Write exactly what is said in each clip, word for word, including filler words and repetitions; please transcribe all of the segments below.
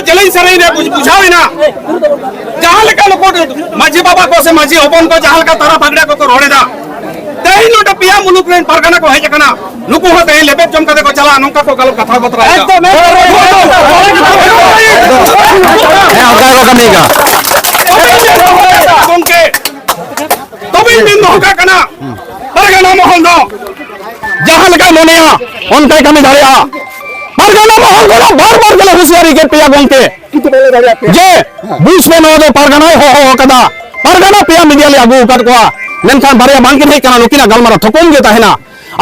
Challenge ᱥᱮᱨᱮᱧ ᱨᱮ ᱵᱩᱡ-, ᱵᱩᱡᱷᱟᱹᱣ ᱮᱱᱟ, ᱡᱟᱦᱟᱸ ᱞᱮᱠᱟ ᱱᱩᱠᱩ ᱢᱟᱹᱡᱷᱤ ᱵᱟᱵᱟ ᱠᱚ ᱥᱮ ᱢᱟᱹᱡᱷᱤ ᱦᱚᱯᱚᱱ ᱠᱚ ᱡᱟᱦᱟᱸ ᱞᱮᱠᱟ ᱛᱟᱨᱟ ᱯᱷᱟᱜᱽᱲᱟ ᱠᱚᱠᱚ ᱨᱚᱲ ᱮᱫᱟ, ᱛᱮᱦᱮᱧ ᱱᱚᱰᱮ ᱯᱮᱭᱟ ᱢᱩᱞᱩᱠ ᱨᱮᱱ ᱯᱟᱨᱜᱟᱱᱟ ᱠᱚ ᱦᱮᱡ ᱟᱠᱟᱱᱟ, ᱱᱩᱠᱩ ᱦᱚᱸ ᱛᱮᱦᱮᱧ ᱞᱮᱵᱮᱫ ᱡᱚᱢ ᱠᱟᱛᱮ ᱠᱚ ᱪᱟᱞᱟᱜᱼᱟ, ᱱᱚᱝᱠᱟ ᱠᱚ ᱜᱟᱞᱚᱪ ᱠᱟᱛᱷᱟ ᱠᱚ ᱵᱟᱛᱨᱟᱣ ᱮᱫᱟ᱾ ᱮᱠᱫᱚᱢ, ᱮᱠᱫᱚᱢ, ᱮᱠᱫᱚᱢ᱾ ᱦᱮᱸ, ᱚᱱᱠᱟ ᱜᱮᱠᱚ ᱠᱟᱹᱢᱤᱭᱮᱫᱟ᱾ ᱜᱚᱢᱠᱮ, ᱛᱚᱵᱮ ᱤᱧ ᱫᱚᱦᱚ ᱠᱟᱜ ᱠᱟᱱᱟ, ᱯᱟᱨᱜᱟᱱᱟ ᱢᱚᱦᱚᱞ ᱫᱚ ᱡᱟᱦᱟᱸ ᱞᱮᱠᱟᱭ ᱢᱚᱱᱮᱭᱟ, ᱚᱱᱠᱟᱭ ᱠᱟᱹᱢᱤ ᱫᱟᱲᱮᱭᱟᱜᱼᱟ᱾ ᱯᱟᱨᱜᱟᱱᱟ ᱢᱚᱦᱚᱞ ᱠᱷᱚᱱᱟᱜ ᱵᱟᱨ ᱵᱟᱨ ᱜᱮᱞᱮ ᱦᱩᱸᱥᱤᱭᱟᱨᱤ ᱠᱮᱫ ᱯᱮᱭᱟ ᱜᱚᱢᱠᱮ, ᱡᱮ ᱵᱩᱡᱽ ᱯᱮ, ᱱᱚᱣᱟ ᱫᱚ ᱯᱟᱨᱜᱟᱱᱟᱭ ᱦᱚᱦᱚ ᱟᱠᱟᱫᱟ, ᱯᱟᱨᱜᱟᱱᱟ ᱯᱮᱭᱟ ᱢᱤᱰᱤᱭᱟ ᱞᱮ ᱟᱹᱜᱩ ᱟᱠᱟᱫ ᱠᱚᱣᱟ, ᱢᱮᱱᱠᱷᱟᱱ ᱵᱟᱨᱭᱟ ᱵᱟᱝ ᱠᱤᱱ ᱦᱮᱡ ᱠᱟᱱᱟ, ᱱᱩᱠᱤᱱᱟᱜ ᱜᱟᱞᱢᱟᱨᱟᱣ ᱛᱷᱚᱠᱚᱢ ᱜᱮ ᱛᱟᱦᱮᱱᱟ᱾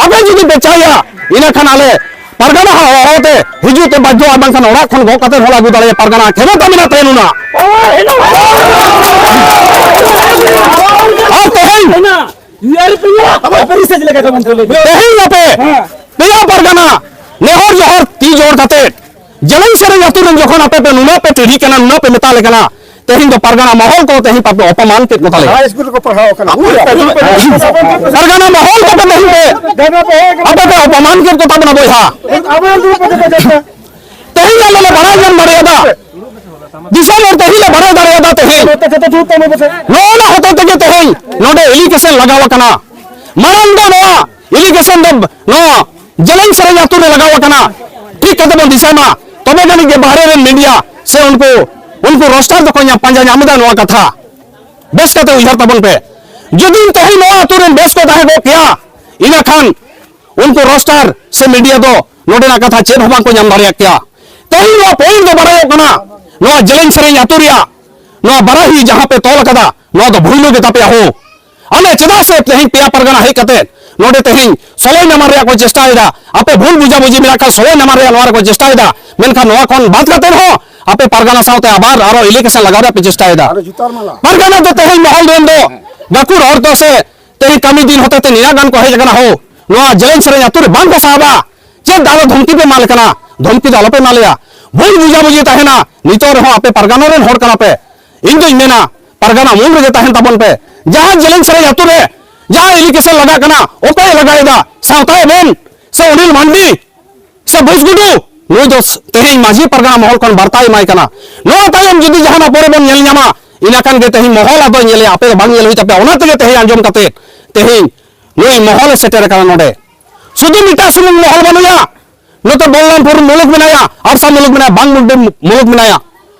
ᱟᱵᱮᱱ ᱡᱩᱫᱤ ᱯᱮ ᱪᱟᱭᱟ, ᱤᱱᱟᱹ ᱠᱷᱟᱱ ᱟᱞᱮ ᱯᱟᱨᱜᱟᱱᱟ ᱦᱚᱦᱚ ᱛᱮ ᱦᱤᱡᱩᱜ ᱛᱮ ᱵᱟᱫᱽᱫᱷᱚ, ᱟᱨ ᱵᱟᱝᱠᱷᱟᱱ ᱚᱲᱟᱜ ᱠᱷᱚᱱ ᱜᱚᱜ ᱠᱟᱛᱮ ᱦᱚᱸ ᱟᱹᱜᱩ ᱫᱟᱲᱮᱭᱟ, ᱯᱟᱨᱜᱟᱱᱟ ᱠᱷᱮᱢᱚᱛᱟ ᱢᱮᱱᱟᱜ ᱛᱟᱭᱟ ᱱᱩᱱᱟᱹᱜ᱾ ᱟᱨ ᱛᱮᱦᱮᱧ ᱛᱮᱦᱮᱧ ᱟᱯᱮ ᱯᱮᱭᱟ ᱯᱟᱨᱜᱟᱱᱟ ᱱᱮᱦᱚᱨ ᱡᱚᱦᱚᱨ ᱛᱤ ᱡᱳᱲ ᱠᱟᱛᱮ ᱡᱮᱞᱮᱧ ᱥᱮᱨᱮᱧ ᱟᱹᱛᱩ ᱨᱮᱱ ᱡᱚᱠᱷᱚᱱ ᱟᱯᱮ ᱯᱮ ᱱᱩᱱᱟᱹᱜ ᱯᱮ ᱴᱤᱰᱤ ᱠᱟᱱᱟ, ᱱᱩᱱᱟᱹᱜ ᱯᱮ ᱢᱮᱛᱟ ᱞᱮ ᱠᱟᱱᱟ, ᱛᱮᱦᱮᱧ ᱫᱚ ᱯᱟᱨᱜᱟᱱᱟ ᱢᱚᱦᱚᱞ ᱠᱚ ᱛᱮᱦᱮᱧ ᱟᱯᱮ ᱚᱯᱚᱢᱟᱱ ᱠᱮᱫ ᱠᱚ ᱛᱟᱞᱮᱭᱟ᱾ ᱦᱟᱭ ᱥᱠᱩᱞ ᱨᱮᱠᱚ ᱯᱟᱲᱦᱟᱣ ᱟᱠᱟᱱᱟ᱾ ᱯᱟᱨᱜᱟᱱᱟ ᱢᱚᱦᱚᱞ ᱠᱚ ᱛᱮᱦᱮᱧ ᱯᱮ ᱟᱯᱮ ᱯᱮ ᱚᱯᱚᱢᱟᱱ ᱠᱮᱫ ᱠᱚ ᱛᱟᱵᱚᱱᱟ ᱵᱚᱭᱦᱟ᱾ ᱟᱵᱚ ᱫᱩᱲᱩᱵ ᱠᱟᱛᱮ ᱠᱚ ᱪᱟᱥᱟ᱾ ᱛᱮᱦᱮᱧ ᱟᱞᱮ ᱞᱮ ᱵᱟᱲᱟᱭ ᱧᱟᱢ ᱫᱟᱲᱮᱭᱟᱫᱟ, ᱫᱤᱥᱚᱢ ᱦᱚᱲ ᱛᱮᱦᱮᱧ ᱞᱮ ᱵᱟᱲᱟᱭ ᱫᱟᱲᱮᱭᱟᱫᱟ᱾ ᱛᱮᱦᱮᱧ ᱱᱚᱣᱟ ᱦᱚᱛᱮ ᱛᱮᱜᱮ ᱛᱮᱦᱮᱧ ᱱᱚᱰᱮ ᱮᱞᱤᱜᱮᱥᱚᱱ ᱞᱟᱜᱟᱣ ᱟᱠᱟᱱᱟ᱾ ᱢᱟᱲᱟᱝ ᱫᱚ ᱱᱚᱣᱟ ᱮᱞᱤᱜᱮᱥᱚᱱ ᱫᱚ ᱱᱚᱣᱟ ᱡᱮᱞᱮᱧ ᱥᱮᱨᱮᱧ ᱟᱹᱛᱩ ᱨᱮ ᱞᱟᱜᱟᱣ ᱟᱠᱟᱱᱟ, ᱴᱷᱤᱠ ᱠᱟᱛᱮ ᱵᱚᱱ ᱫᱤᱥᱟᱭ ᱢᱟ, ᱛᱚᱵᱮ ᱡᱟᱹᱱᱤᱡ ᱜᱮ ᱵᱟᱦᱨᱮ ᱨᱮᱱ ᱢᱤᱰᱤᱭᱟ ᱥᱮ ᱩᱱᱠᱩ, ᱩᱱᱠᱩ ᱨᱳᱥᱴᱟᱨ ᱫᱚᱠᱚ ᱧᱟᱢ, ᱯᱟᱸᱡᱟ ᱧᱟᱢ ᱮᱫᱟ ᱱᱚᱣᱟ ᱠᱟᱛᱷᱟ᱾ ᱵᱮᱥ ᱠᱟᱛᱮ ᱩᱭᱦᱟᱹᱨ ᱛᱟᱵᱚᱱ ᱯᱮ, ᱡᱩᱫᱤ ᱛᱮᱦᱮᱧ ᱱᱚᱣᱟ ᱟᱹᱛᱩ ᱨᱮᱱ ᱵᱮᱥ ᱠᱚ ᱛᱟᱦᱮᱸ ᱠᱚᱜ ᱠᱮᱭᱟ, ᱤᱱᱟᱹ ᱠᱷᱟᱱ ᱩᱱᱠᱩ ᱨᱳᱥᱴᱟᱨ ᱥᱮ ᱢᱤᱰᱤᱭᱟ ᱫᱚ ᱱᱚᱰᱮᱱᱟᱜ ᱠᱟᱛᱷᱟ ᱪᱮᱫ ᱦᱚᱸ ᱵᱟᱝ ᱠᱚ ᱧᱟᱢ ᱫᱟᱲᱮᱭᱟᱜ ᱠᱮᱭᱟ᱾ ᱛᱮᱦᱮᱧ ᱱᱚᱣᱟ ᱯᱚᱭᱮᱱᱴ ᱫᱚ ᱵᱟᱲᱟᱭᱚᱜ ᱠᱟᱱᱟ, ᱱᱚᱣᱟ ᱡᱮᱞᱮᱧ ᱥᱮᱨᱮᱧ ᱟᱹᱛᱩ ᱨᱮᱭᱟᱜ ᱱᱚᱣᱟ ᱵᱟᱨᱟᱦᱤ ᱡᱟᱦᱟᱸ ᱯᱮ ᱛᱚᱞ ᱟᱠᱟᱫᱟ, ᱱᱚᱣᱟ ᱫᱚ ᱵᱷᱩᱭᱞᱩ ᱜᱮ ᱛᱟᱯᱮᱭᱟ ᱦᱳ᱾ ᱟᱞᱮ ᱪᱮᱫᱟᱜ ᱥᱮ ᱛᱮᱦᱮᱧ ᱯᱮᱭᱟ ᱯᱟᱨᱜᱟᱱᱟ ᱦᱮᱡ ᱠᱟᱛᱮ ᱱᱚᱰᱮ ᱛᱮᱦᱮᱧ ᱥᱚᱞᱚᱭ ᱱᱟᱢᱟᱨ ᱨᱮᱭᱟᱜ ᱠᱚ ᱪᱮᱥᱴᱟᱭᱮᱫᱟ, ᱟᱯᱮ ᱵᱷᱩᱞ ᱵᱩᱡᱷᱟᱵᱩᱡᱷᱤ ᱢᱮᱱᱟᱜ ᱠᱷᱟᱱ ᱥᱚᱞᱚᱭ ᱱᱟᱢᱟᱨ ᱨᱮᱭᱟᱜ ᱱᱚᱣᱟ ᱨᱮᱠᱚ ᱪᱮᱥᱴᱟᱭᱮᱫᱟ, ᱢᱮᱱᱠᱷᱟᱱ ᱱᱚᱣᱟ ᱠᱷᱚᱱ ᱵᱟᱫ ᱠᱟᱛᱮ ᱦᱚᱸ ᱟᱯᱮ ᱯᱟᱨᱜᱟᱱᱟ ᱥᱟᱶᱛᱮ ᱟᱵᱟᱨ ᱟᱨᱚ ᱤᱞᱤᱜᱮᱥᱚᱱ ᱞᱟᱜᱟᱣ ᱨᱮᱭᱟᱜ ᱯᱮ ᱪᱮᱥᱴᱟᱭᱮᱫᱟ᱾ ᱟᱨᱚ ᱡᱩᱛᱟᱨ ᱢᱟᱞᱟ᱾ ᱯᱟᱨᱜᱟᱱᱟ ᱫᱚ ᱛᱮᱦᱮᱧ ᱢᱚᱦᱚᱞ ᱨᱮᱱ ᱫᱚ ᱜᱟᱹᱠᱷᱩᱲ ᱦᱚᱲ ᱫᱚ ᱥᱮ ᱛᱮᱦᱮᱧ ᱠᱟᱹᱢᱤ ᱫᱤᱱ ᱦᱚᱛᱮ ᱛᱮ ᱱᱤᱱᱟᱹᱜ ᱜᱟᱱ ᱠᱚ ᱦᱮᱡ ᱟᱠᱟᱱᱟ ᱦᱳ, ᱱᱚᱣᱟ ᱡᱮᱞᱮᱧ ᱥᱮᱨᱮᱧ ᱟᱹᱛᱩ ᱨᱮ ᱵᱟᱝ ᱠᱚ ᱥᱟᱦᱟᱵᱟ᱾ ᱪᱮᱫ ᱟᱞᱮ ᱫᱷᱚᱢᱠᱤ ᱯᱮ ᱮᱢᱟ ᱞᱮ ᱠᱟᱱᱟ? ᱫᱷᱚᱢᱠᱤ ᱫᱚ ᱟᱞᱚᱯᱮ ᱮᱢᱟ ᱞᱮᱭᱟ᱾ ᱵᱷᱩᱞ ᱵᱩᱡᱷᱟᱵᱩᱡᱷᱤ ᱛᱟᱦᱮᱱᱟ᱾ ᱱᱤᱛᱚᱜ ᱨᱮᱦᱚᱸ ᱟᱯᱮ ᱯᱟᱨᱜᱟᱱᱟ ᱨᱮᱱ ᱦᱚᱲ ᱠᱟᱱᱟ ᱯᱮ᱾ ᱤᱧ ᱫᱚᱧ ᱢᱮᱱᱟ, ᱯᱟᱨᱜᱟᱱᱟ ᱢᱩᱞ ᱨᱮᱜᱮ ᱛᱟᱦᱮᱱ ᱛᱟᱵᱚᱱ ᱯᱮ᱾ ᱡᱟᱦᱟᱸ ᱡᱮᱞᱮᱧ ᱥᱮᱨᱮᱧ ᱟᱹᱛᱩ ᱨᱮ ᱡᱟᱦᱟᱸ ᱮᱞᱤᱜᱮᱥᱚᱱ ᱞᱟᱜᱟᱜ ᱠᱟᱱᱟ, ᱚᱠᱚᱭᱮ ᱞᱟᱜᱟᱭᱮᱫᱟ? ᱥᱟᱶᱛᱟ ᱮᱵᱷᱮᱱ ᱥᱮ ᱚᱱᱤᱞ ᱢᱟᱱᱰᱤ ᱥᱮ ᱵᱩᱥ ᱜᱩᱰᱩ? ᱱᱩᱭ ᱫᱚ ᱛᱮᱦᱮᱧ ᱢᱟᱹᱡᱷᱤ ᱯᱟᱨᱜᱟᱱᱟ ᱢᱚᱦᱚᱞ ᱠᱷᱚᱱ ᱵᱟᱨᱛᱟᱭ ᱮᱢᱟᱭ ᱠᱟᱱᱟ᱾ ᱱᱚᱣᱟ ᱛᱟᱭᱚᱢ ᱡᱩᱫᱤ ᱡᱟᱦᱟᱱᱟᱜ ᱯᱚᱨᱮ ᱵᱚᱱ ᱧᱮᱞ ᱧᱟᱢᱟ, ᱤᱱᱟᱹ ᱠᱷᱟᱱ ᱜᱮ ᱛᱮᱦᱮᱧ ᱢᱚᱦᱚᱞ ᱟᱫᱚ ᱧᱮᱞᱮᱭᱟ, ᱟᱯᱮ ᱫᱚ ᱵᱟᱝ ᱧᱮᱞ ᱦᱩᱭ ᱛᱟᱯᱮᱭᱟ᱾ ᱚᱱᱟ ᱛᱮᱜᱮ ᱛᱮᱦᱮᱧ ᱟᱸᱡᱚᱢ ᱠᱟᱛᱮ ᱛᱮᱦᱮᱧ ᱱᱩᱭ ᱢᱚᱦᱚᱞᱮ ᱥᱮᱴᱮᱨ ᱟᱠᱟᱱᱟ ᱱᱚᱰᱮ᱾ ᱥᱩᱫᱷᱩ ᱢᱤᱫᱴᱟᱝ ᱥᱩᱢᱩᱝ ᱢᱚᱦᱚᱞ ᱵᱟᱹᱱᱩᱭᱟ, ᱱᱚᱛᱮ ᱵᱚᱞᱞᱟᱢᱯᱩᱨ ᱢᱩᱞᱩᱠ ᱢᱮᱱᱟᱭᱟ, ᱟᱨᱥᱟ ᱢᱩᱞᱩᱠ ᱢᱮᱱᱟᱭᱟ, ᱵᱟᱝᱢᱩᱱᱰᱤ ᱢᱩᱞᱩᱠ ᱢᱮᱱᱟᱭᱟ᱾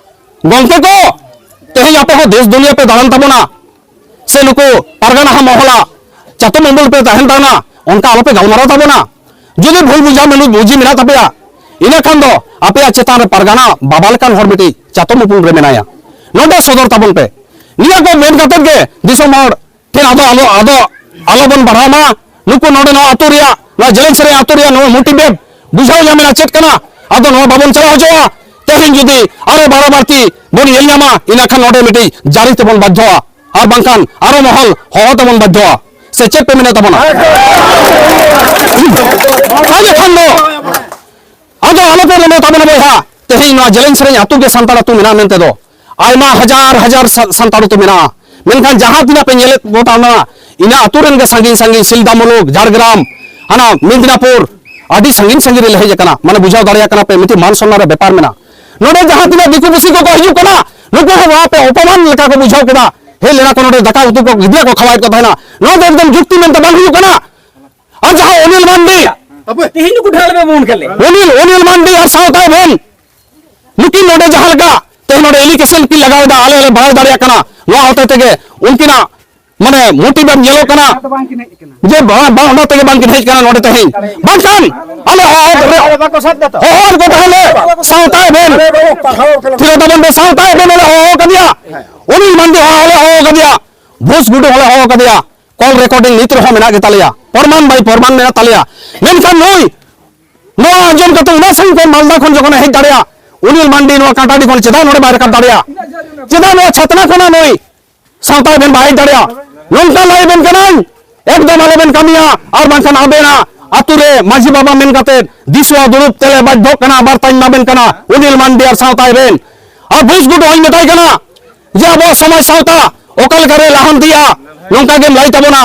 ᱜᱚᱢᱠᱮ ᱠᱚ, ᱛᱮᱦᱮᱧ ᱟᱯᱮ ᱦᱚᱸ ᱫᱮᱥ ᱫᱩᱱᱤᱭᱟᱹ ᱯᱮ ᱫᱟᱬᱟᱱ ᱛᱟᱵᱚᱱᱟ, ᱥᱮ ᱱᱩᱠᱩ ᱯᱟᱨᱜᱟᱱᱟ ᱦᱟᱸᱜ ᱢᱚᱦᱚᱞᱟ ᱪᱟᱛᱚᱢ ᱩᱢᱩᱞ ᱯᱮ ᱛᱟᱦᱮᱱ ᱛᱟᱵᱚᱱᱟ, ᱚᱱᱠᱟ ᱟᱞᱚᱯᱮ ᱜᱟᱞᱢᱟᱨᱟᱣ ᱛᱟᱵᱚᱱᱟ᱾ ᱡᱩᱫᱤ ᱵᱷᱩᱞ ᱵᱩᱡᱷᱟᱹᱣ ᱢᱮᱱ ᱵᱩᱡᱷᱤ ᱢᱮᱱᱟᱜ ᱛᱟᱯᱮᱭᱟ, ᱤᱱᱟᱹ ᱠᱷᱟᱱ ᱫᱚ ᱟᱯᱮᱭᱟᱜ ᱪᱮᱛᱟᱱ ᱨᱮ ᱯᱟᱨᱜᱟᱱᱟ ᱵᱟᱵᱟ ᱞᱮᱠᱟᱱ ᱦᱚᱲ ᱢᱤᱫᱴᱤᱡ ᱪᱟᱛᱚᱢ ᱩᱯᱩᱞ ᱨᱮ ᱢᱮᱱᱟᱭᱟ, ᱱᱚᱰᱮ ᱥᱚᱫᱚᱨ ᱛᱟᱵᱚᱱ ᱯᱮ᱾ ᱱᱤᱭᱟᱹ ᱠᱚ ᱢᱮᱱ ᱠᱟᱛᱮᱫ ᱜᱮ ᱫᱤᱥᱚᱢ ᱦᱚᱲ ᱴᱷᱮᱱ ᱟᱫᱚ ᱟᱞᱚ, ᱟᱫᱚ ᱟᱞᱚᱵᱚᱱ ᱵᱟᱲᱦᱟᱣ ᱢᱟ᱾ ᱱᱩᱠᱩ ᱱᱚᱰᱮ ᱱᱚᱣᱟ ᱟᱹᱛᱩ ᱨᱮᱭᱟᱜ, ᱱᱚᱣᱟ ᱡᱮᱞᱮᱧ ᱥᱮᱨᱮᱧ ᱟᱹᱛᱩ ᱨᱮᱭᱟᱜ ᱱᱚᱣᱟ ᱢᱳᱴᱤᱵᱷ ᱵᱩᱡᱷᱟᱹᱣ ᱧᱟᱢ ᱮᱱᱟ ᱪᱮᱫ ᱠᱟᱱᱟ, ᱟᱫᱚ ᱱᱚᱣᱟ ᱵᱟᱵᱚᱱ ᱪᱟᱞᱟᱣ ᱦᱚᱪᱚᱣᱟᱜᱼᱟ᱾ ᱛᱮᱦᱮᱧ ᱡᱩᱫᱤ ᱟᱨᱚ ᱵᱟᱨᱚ ᱵᱟᱹᱲᱛᱤ ᱵᱚᱱ ᱧᱮᱞ ᱧᱟᱢᱟ, ᱤᱱᱟᱹ ᱠᱷᱟᱱ ᱱᱚᱰᱮ ᱢᱤᱫᱴᱤᱡ ᱡᱟᱹᱨᱤ ᱛᱮᱵᱚᱱ ᱵᱟᱫᱽᱫᱷᱚᱜᱼᱟ, ᱟᱨ ᱵᱟᱝᱠᱷᱟᱱ ᱟᱨᱚ ᱢᱚᱦᱚᱞ ᱦᱚᱦᱚ ᱛᱮᱵᱚᱱ ᱵᱟᱫᱽᱫᱷᱚᱜᱼᱟ᱾ ᱥᱮ ᱪᱮᱫ ᱯᱮ ᱢᱮᱱᱮᱫ ᱛᱟᱵᱚᱱᱟ? ᱟᱫᱚ ᱠᱷᱟᱱ ᱫᱚ ᱟᱫᱚ ᱟᱞᱚᱯᱮ ᱞᱟᱸᱫᱟ ᱛᱟᱵᱚᱱᱟ ᱵᱚᱭᱦᱟ, ᱛᱮᱦᱮᱧ ᱱᱚᱣᱟ ᱡᱮᱞᱮᱧ ᱥᱮᱨᱮᱧ ᱟᱹᱛᱩ ᱜᱮ ᱥᱟᱱᱛᱟᱲ ᱟᱹᱛᱩ ᱢᱮᱱᱟᱜᱼᱟ ᱢᱮᱱᱛᱮ ᱫᱚ ᱟᱭᱢᱟ ᱦᱟᱡᱟᱨ ᱦᱟᱡᱟᱨ ᱥᱟ-, ᱥᱟᱱᱛᱟᱲ ᱟᱹᱛᱩ ᱢᱮᱱᱟᱜᱼᱟ, ᱢᱮᱱᱠᱷᱟᱱ ᱡᱟᱦᱟᱸ ᱛᱤᱱᱟᱹᱜ ᱯᱮ ᱧᱮᱞᱮᱫ ᱠᱚ ᱛᱟᱵᱚᱱᱟ, ᱤᱱᱟᱹ ᱟᱹᱛᱩ ᱨᱮᱱ ᱜᱮ ᱥᱟᱺᱜᱤᱧ ᱥᱟᱺᱜᱤᱧ, ᱥᱤᱞᱫᱟ ᱢᱩᱞᱩᱠ, ᱡᱷᱟᱲᱜᱨᱟᱢ, ᱦᱟᱱᱟ ᱢᱮᱫᱽᱱᱟᱯᱩᱨ, ᱟᱹᱰᱤ ᱥᱟᱺᱜᱤᱧ ᱥᱟᱺᱜᱤᱧ ᱨᱮᱞᱮ ᱦᱮᱡ ᱟᱠᱟᱱᱟ᱾ ᱢᱟᱱᱮ ᱵᱩᱡᱷᱟᱹᱣ ᱫᱟᱲᱮᱭᱟᱜ ᱠᱟᱱᱟ ᱯᱮ, ᱢᱤᱫᱴᱤᱡ ᱢᱟᱱ ᱥᱚᱱᱢᱟᱱ ᱨᱮ ᱵᱮᱯᱟᱨ ᱢᱮᱱᱟᱜᱼᱟ᱾ ᱱᱚᱰᱮ ᱡᱟᱦᱟᱸ ᱛᱤᱱᱟᱹᱜ ᱫᱤᱠᱩ ᱯᱩᱥᱤ ᱠᱚᱠᱚ ᱦᱤᱡᱩᱜ ᱠᱟᱱᱟ, ᱱᱩᱠᱩ ᱦᱚᱸ ᱱᱚᱣᱟ ᱯᱮ ᱚᱯᱚᱢᱟᱱ ᱞᱮᱠᱟ ᱠᱚ ᱵᱩᱡᱷᱟᱹᱣ ᱠᱮᱫᱟ᱾ ᱦᱮᱡ ᱞᱮᱱᱟ ᱠᱚ ᱱᱚᱰᱮ, ᱫᱟᱠᱟ ᱩᱛᱩ ᱠᱚ ᱜᱤᱫᱽᱨᱟᱹ ᱠᱚ ᱠᱷᱟᱣᱟᱭᱮᱫ ᱠᱚ ᱛᱟᱦᱮᱱᱟ᱾ ᱱᱚᱣᱟ ᱫᱚ ᱮᱠᱫᱚᱢ ᱡᱩᱠᱛᱤ ᱢᱮᱱᱛᱮ ᱵᱟᱝ ᱦᱩᱭᱩᱜ ᱠᱟᱱᱟ᱾ ᱟᱨ ᱡᱟᱦᱟᱸ ᱚᱱᱤᱞ ᱢᱟᱱᱰᱤ, ᱛᱮᱦᱮᱧ ᱱᱩᱠᱩ ᱰᱷᱟᱹᱞ ᱨᱮ ᱵᱚᱱ ᱠᱷᱮᱞᱮ᱾ ᱚᱱᱤᱞ, ᱚᱱᱤᱞ ᱢᱟᱱᱰᱤ ᱟᱨ ᱥᱟᱶᱛᱟ ᱮᱵᱷᱮᱱ, ᱱᱩᱠᱤᱱ ᱱᱚᱰᱮ ᱡᱟᱦᱟᱸ ᱞᱮᱠᱟ ᱛᱮᱦᱮᱧ ᱱᱚᱰᱮ ᱮᱞᱤᱜᱮᱥᱚᱱ ᱠᱤᱱ ᱞᱟᱜᱟᱣ ᱮᱫᱟ, ᱟᱞᱮ ᱞᱮ ᱵᱟᱲᱟᱭ ᱫᱟᱲᱮᱭᱟᱜ ᱠᱟᱱᱟ᱾ ᱱᱚᱣᱟ ᱦᱚᱛᱮ ᱛᱮᱜᱮ ᱩᱱᱠᱤᱱᱟᱜ ᱢᱟᱱᱮ ᱢᱳᱴᱤᱵᱷ ᱧᱮᱞᱚᱜ ᱠᱟᱱᱟ ᱡᱮ ᱵᱟᱝ, ᱵᱟᱝ, ᱚᱱᱟ ᱛᱮᱜᱮ ᱵᱟᱝᱠᱤᱱ ᱦᱮᱡ ᱠᱟᱱᱟ ᱱᱚᱰᱮ ᱛᱮᱦᱮᱧ᱾ ᱵᱟᱝᱠᱷᱟᱱ ᱟᱞᱮ ᱦᱚᱦᱚ ᱨᱮ, ᱦᱚᱦᱚ ᱟᱨ ᱠᱚ ᱛᱟᱦᱮᱸ ᱞᱮ ᱥᱟᱶᱛᱟ ᱮᱵᱷᱮᱱ, ᱛᱷᱤᱨ ᱛᱟᱵᱚᱱ ᱯᱮ, ᱥᱟᱶᱛᱟ ᱮᱵᱷᱮᱱ ᱞᱮ ᱦᱚᱦᱚ ᱠᱟᱫᱮᱭᱟ, ᱚᱱᱤᱞ ᱢᱟᱱᱰᱤ ᱦᱚᱸ ᱞᱮ ᱦᱚᱦᱚ ᱠᱟᱫᱮᱭᱟ, ᱵᱷᱩᱥ ᱜᱩᱰᱩ ᱦᱚᱸ ᱞᱮ ᱦᱚᱦᱚ ᱠᱟᱫᱮᱭᱟ᱾ ᱠᱚᱞ ᱨᱮᱠᱚᱨᱰᱤᱝ ᱱᱤᱛ ᱨᱮᱦᱚᱸ ᱢᱮᱱᱟᱜ ᱜᱮᱛᱟᱞᱮᱭᱟ, ᱯᱨᱚᱢᱟᱱ ᱵᱟᱭ ᱯᱨᱚᱢᱟᱱ ᱢᱮᱱᱟᱜ ᱛᱟᱞᱮᱭᱟ᱾ ᱢᱮᱱᱠᱷᱟᱱ ᱱᱩᱭ ᱱᱚᱣᱟ ᱟᱸᱡᱚᱢ ᱠᱟᱛᱮ ᱩᱱᱟᱹᱜ ᱥᱟᱺᱜᱤᱧ ᱠᱷᱚᱱ ᱢᱟᱞᱫᱟ ᱠᱷᱚᱱ ᱡᱚᱠᱷᱚᱱᱮ ᱦᱮᱡ ᱫᱟᱲᱮᱭᱟᱜᱼᱟ, ᱚᱱᱤᱞ ᱢᱟᱱᱰᱤ ᱱᱚᱣᱟ ᱠᱟᱴᱟᱰᱤ ᱠᱷᱚᱱ ᱪᱮᱫᱟᱜ ᱱᱚᱰᱮ ᱵᱟᱭ ᱨᱟᱠᱟᱵ ᱫᱟᱲᱮᱭᱟᱜᱼᱟ? ᱪᱮᱫᱟᱜ ᱱᱚᱣᱟ ᱪᱷᱟᱛᱱᱟ ᱠᱷᱚᱱᱟᱜ ᱱᱩᱭ ᱥᱟᱶᱛᱟ ᱮᱵᱷᱮᱱ ᱵᱟᱭ ᱦᱮᱡ ᱫᱟᱲᱮᱭᱟᱜᱼᱟ? ᱱᱚᱝᱠᱟ ᱞᱟᱹᱭ ᱟᱵᱮᱱ ᱠᱟᱹᱱᱟᱹᱧ, ᱮᱠᱫᱚᱢ ᱟᱞᱚᱵᱮᱱ ᱠᱟᱹᱢᱤᱭᱟ, ᱟᱨ ᱵᱟᱝᱠᱷᱟᱱ ᱟᱵᱮᱱᱟᱜ ᱟᱛᱩ ᱨᱮ ᱢᱟᱹᱡᱷᱤ ᱵᱟᱵᱟ ᱢᱮᱱ ᱠᱟᱛᱮ ᱫᱤᱥᱩᱣᱟ ᱫᱩᱲᱩᱵ ᱛᱮᱞᱮ ᱵᱟᱫᱽᱫᱷᱚᱜ ᱠᱟᱱᱟ, ᱵᱟᱨᱛᱟᱧ ᱮᱢᱟᱵᱮᱱ ᱠᱟᱱᱟ ᱚᱱᱤᱞ ᱢᱟᱱᱰᱤ ᱟᱨ ᱥᱟᱶᱛᱟ ᱮᱵᱷᱮᱱ᱾ ᱟᱨ ᱵᱷᱩᱥ ᱜᱩᱰᱩ ᱦᱚᱸᱧ ᱢᱮᱛᱟᱭ ᱠᱟᱱᱟ ᱡᱮ ᱟᱵᱚᱣᱟᱜ ᱥᱚᱢᱟᱡᱽ ᱥᱟᱶᱛᱟ ᱚᱠᱟ ᱞᱮᱠᱟᱨᱮ ᱞᱟᱦᱟᱱᱛᱤᱜᱼᱟ, ᱱᱚᱝᱠᱟ ᱜᱮᱢ ᱞᱟᱹᱭ ᱛᱟᱵᱚᱱᱟ᱾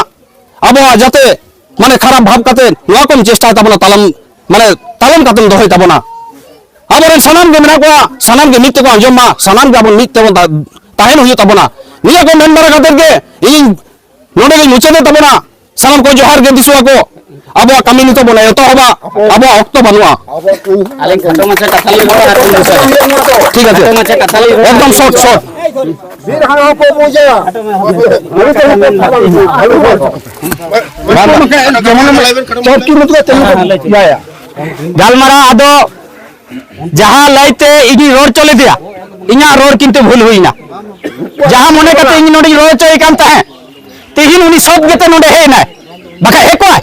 ᱟᱵᱚᱣᱟᱜ ᱡᱟᱛᱮ ᱢᱟᱱᱮ ᱠᱷᱟᱨᱟᱯ ᱵᱷᱟᱵᱽ ᱠᱟᱛᱮ ᱱᱚᱣᱟ ᱠᱚᱢ ᱪᱮᱥᱴᱟᱭ ᱛᱟᱵᱚᱱᱟ, ᱛᱟᱞᱚᱢ, ᱢᱟᱱᱮ ᱛᱟᱞᱚᱢ ᱠᱟᱛᱮᱢ ᱫᱚᱦᱚᱭ ᱛᱟᱵᱚᱱᱟ᱾ ᱟᱵᱚᱨᱮᱱ ᱥᱟᱱᱟᱢ ᱜᱮ ᱢᱮᱱᱟᱜ ᱠᱚᱣᱟ, ᱥᱟᱱᱟᱢ ᱜᱮ ᱢᱤᱫ ᱛᱮᱠᱚ ᱟᱸᱡᱚᱢ ᱢᱟ, ᱥᱟᱱᱟᱢ ᱜᱮ ᱟᱵᱚ ᱢᱤᱫ ᱛᱮᱵᱚᱱ ᱛᱟ-, ᱛᱟᱦᱮᱱ ᱦᱩᱭᱩᱜ ᱛᱟᱵᱚᱱᱟ᱾ ᱱᱤᱭᱟᱹ ᱠᱚ ᱢᱮᱱ ᱵᱟᱲᱟ ᱠᱟᱛᱮᱫ ᱜᱮ ᱤᱧ ᱱᱚᱰᱮ ᱜᱮᱧ ᱢᱩᱪᱟᱹᱫᱮᱫ ᱛᱟᱵᱚᱱᱟ᱾ ᱥᱟᱱᱟᱢ ᱠᱚ ᱡᱚᱦᱟᱨ ᱜᱮ ᱫᱤᱥᱩᱣᱟ ᱠᱚ, ᱟᱵᱚᱣᱟᱜ ᱠᱟᱹᱢᱤ ᱱᱤᱛᱚᱜ ᱵᱚᱱ ᱮᱛᱚᱦᱚᱵᱟ, ᱟᱵᱚᱣᱟᱜ ᱚᱠᱛᱚ ᱵᱟᱹᱱᱩᱜᱼᱟ᱾ ᱟᱹᱞᱤᱧ ᱠᱷᱟᱴᱚ ᱢᱟᱪᱷᱟ ᱠᱟᱛᱷᱟ ᱞᱤᱧ ᱨᱚᱲᱟ, ᱟᱨ ᱢᱤᱫ ᱫᱚ ᱥᱟᱨ᱾ ᱴᱷᱤᱠ ᱟᱪᱷᱮ᱾ ᱠᱷᱟᱴᱚ ᱢᱟᱪᱷᱟ ᱠᱟᱛᱷᱟ ᱞᱤᱧ ᱨᱚᱲᱟ᱾ ᱮᱠᱫᱚᱢ short, short᱾ ᱵᱤᱨ ᱦᱟᱲᱟᱢ ᱠᱚ ᱵᱩᱡᱟ᱾ ᱜᱟᱞᱢᱟᱨᱟᱣ ᱟᱫᱚ ᱡᱟᱦᱟᱸ ᱞᱟᱹᱭᱛᱮ ᱤᱧᱤᱧ ᱨᱚᱲ ᱦᱚᱪᱚ ᱞᱮᱫᱮᱭᱟ, ᱤᱧᱟᱹᱜ ᱨᱚᱲ ᱠᱤᱱᱛᱩ ᱵᱷᱩᱞ ᱦᱩᱭᱱᱟ᱾ ᱡᱟᱦᱟᱸ ᱢᱚᱱᱮ ᱠᱟᱛᱮ ᱤᱧ ᱱᱚᱰᱮᱧ ᱨᱚᱲ ᱦᱚᱪᱚᱭᱮ ᱠᱟᱱ ᱛᱟᱦᱮᱸᱫ, ᱛᱮᱦᱮᱧ ᱩᱱᱤ ᱥᱚᱛ ᱜᱮᱛᱮ ᱱᱚᱰᱮ ᱦᱮᱡ ᱮᱱᱟᱭ, ᱵᱟᱠᱷᱟᱡ ᱦᱮᱡ ᱠᱚᱜᱼᱟᱭ?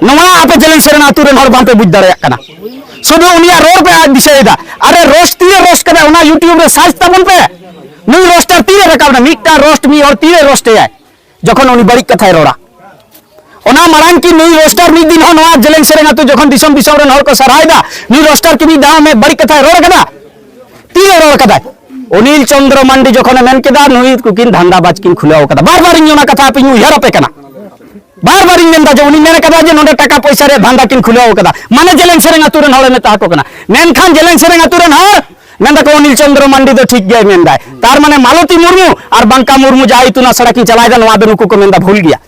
ᱱᱚᱣᱟ ᱟᱯᱮ ᱡᱮᱞᱮᱧ ᱥᱮᱨᱮᱧ ᱟᱹᱛᱩ ᱨᱮᱱ ᱦᱚᱲ ᱵᱟᱝᱯᱮ ᱵᱩᱡᱽ ᱫᱟᱲᱮᱭᱟᱜ ᱠᱟᱱᱟ᱾ ᱥᱩᱫᱷᱩ ᱩᱱᱤᱭᱟᱜ ᱨᱚᱲ ᱯᱮ ᱟᱡ ᱫᱤᱥᱟᱹᱭᱮᱫᱟ᱾ ᱟᱨᱮ, ᱨᱳᱥᱴ ᱛᱤᱨᱮ ᱨᱳᱥᱴ ᱠᱟᱫᱟᱭ, ᱚᱱᱟ YouTube ᱨᱮ search ᱛᱟᱵᱚᱱ ᱯᱮ᱾ ᱱᱩᱭ ᱨᱳᱥᱴᱟᱨ ᱛᱤᱨᱮ ᱨᱟᱠᱟᱵ ᱮᱱᱟ? ᱢᱤᱫᱴᱟᱝ ᱨᱳᱥᱴ ᱢᱤᱫ ᱦᱚᱲ ᱛᱤᱨᱮ ᱨᱳᱥᱴ ᱮᱭᱟᱭ? ᱡᱚᱠᱷᱚᱱ ᱩᱱᱤ ᱵᱟᱹᱲᱤᱡ ᱠᱟᱛᱷᱟᱭ ᱨᱚᱲᱟ᱾ ᱚᱱᱟ ᱢᱟᱲᱟᱝ ᱠᱤ ᱱᱩᱭ ᱨᱳᱥᱴᱟᱨ ᱢᱤᱫ ᱫᱤᱱ ᱦᱚᱸ ᱱᱚᱣᱟ ᱡᱮᱞᱮᱧ ᱥᱮᱨᱮᱧ ᱟᱹᱛᱩ ᱡᱚᱠᱷᱚᱱ ᱫᱤᱥᱚᱢ ᱫᱤᱥᱚᱢ ᱨᱮᱱ ᱦᱚᱲ ᱠᱚ ᱥᱟᱨᱦᱟᱣ ᱮᱫᱟ, ᱱᱩᱭ ᱨᱳᱥᱴᱟᱨ ᱠᱤ ᱢᱤᱫ ᱫᱷᱟᱣ ᱢᱤᱫ ᱵᱟᱹᱲᱤᱡ ᱠᱟᱛᱷᱟᱭ ᱨᱚᱲ ᱠᱟᱫᱟ? ᱛᱤᱨᱮ ᱨᱚᱲ ᱠᱟᱫᱟᱭ? ᱚᱱᱤᱞ ᱪᱚᱱᱫᱨᱚ ᱢᱟᱱᱰᱤ ᱡᱚᱠᱷᱚᱱᱮ ᱢᱮᱱ ᱠᱮᱫᱟ, ᱱᱩᱭ ᱠᱩᱠᱤᱱ ᱫᱷᱟᱱᱫᱟ ᱵᱟᱡᱽ ᱠᱤᱱ ᱠᱷᱩᱞᱟᱹᱣ ᱠᱟᱫᱟ᱾ ᱵᱟᱨ ᱵᱟᱨ ᱤᱧ ᱚᱱᱟ ᱠᱟᱛᱷᱟ ᱟᱯᱮᱧ ᱩᱭᱦᱟᱹᱨ ᱟᱯᱮ ᱠᱟᱱᱟ, ᱵᱟᱨ ᱵᱟᱨ ᱤᱧ ᱢᱮᱱᱫᱟ ᱡᱮ ᱩᱱᱤ ᱢᱮᱱ ᱠᱟᱫᱟ ᱡᱮ ᱱᱚᱰᱮ ᱴᱟᱠᱟ ᱯᱚᱭᱥᱟ ᱨᱮᱭᱟᱜ ᱫᱷᱟᱱᱫᱟ ᱠᱤᱱ ᱠᱷᱩᱞᱟᱹᱣ ᱠᱟᱫᱟ, ᱢᱟᱱᱮ ᱡᱮᱞᱮᱧ ᱥᱮᱨᱮᱧ ᱟᱹᱛᱩ ᱨᱮᱱ ᱦᱚᱲᱮ ᱢᱮᱛᱟ ᱟᱠᱚ ᱠᱟᱱᱟ᱾ ᱢᱮᱱᱠᱷᱟᱱ ᱡᱮᱞᱮᱧ ᱥᱮᱨᱮᱧ ᱟᱹᱛᱩ ᱨᱮᱱ ᱦᱚᱲ ᱢᱮᱱ ᱫᱟᱠᱚ ᱚᱱᱤᱞ ᱪᱚᱱᱫᱨᱚ ᱢᱟᱱᱰᱤ ᱫᱚ ᱴᱷᱤᱠ ᱜᱮᱭᱟᱭ ᱢᱮᱱᱫᱟᱭ, ᱛᱟᱨ ᱢᱟᱱᱮ ᱢᱟᱞᱚᱛᱤ ᱢᱩᱨᱢᱩ ᱟᱨ ᱵᱟᱝᱠᱟ ᱢᱩᱨᱢᱩ ᱡᱟᱦᱟᱸ ᱤᱛᱩᱱ ᱟᱥᱲᱟ ᱠᱤᱱ ᱪᱟᱞᱟᱣᱮᱫᱟ, ᱱᱚᱣᱟ ᱫᱚ ᱱᱩᱠᱩ ᱠᱚ ᱢᱮᱱᱫᱟ ᱵᱷᱩᱞ ᱜᱮᱭᱟ᱾